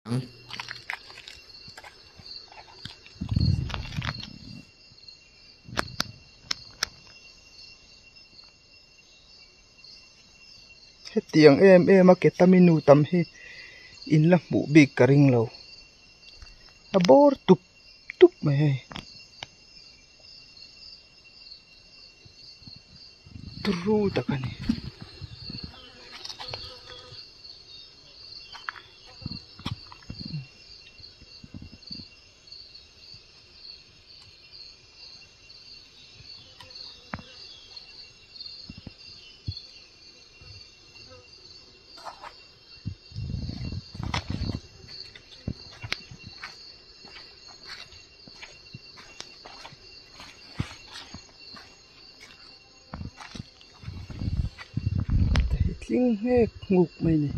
Hetiang em em a ketaminu tam hi in la hmuh bik ka ring lo a bawr tup tup mai hei turu tak a ni. Tling nghek nghuk mai a ni.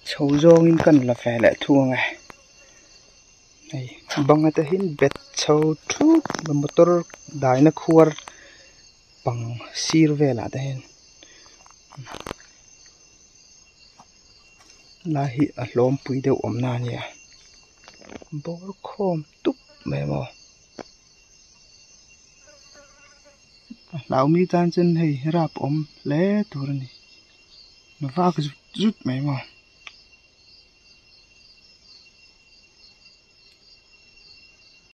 Chho zawngin kan la ve leh thung ang e hei bang te hi bet chho thup motor daina khuar pang sir velah te hian lai hi a hlawm pui deuh awm na ania bawr khawm tup mai maw a hlau mi tan chuan hei rap awm hle tur a ni vak zut zut mai maw.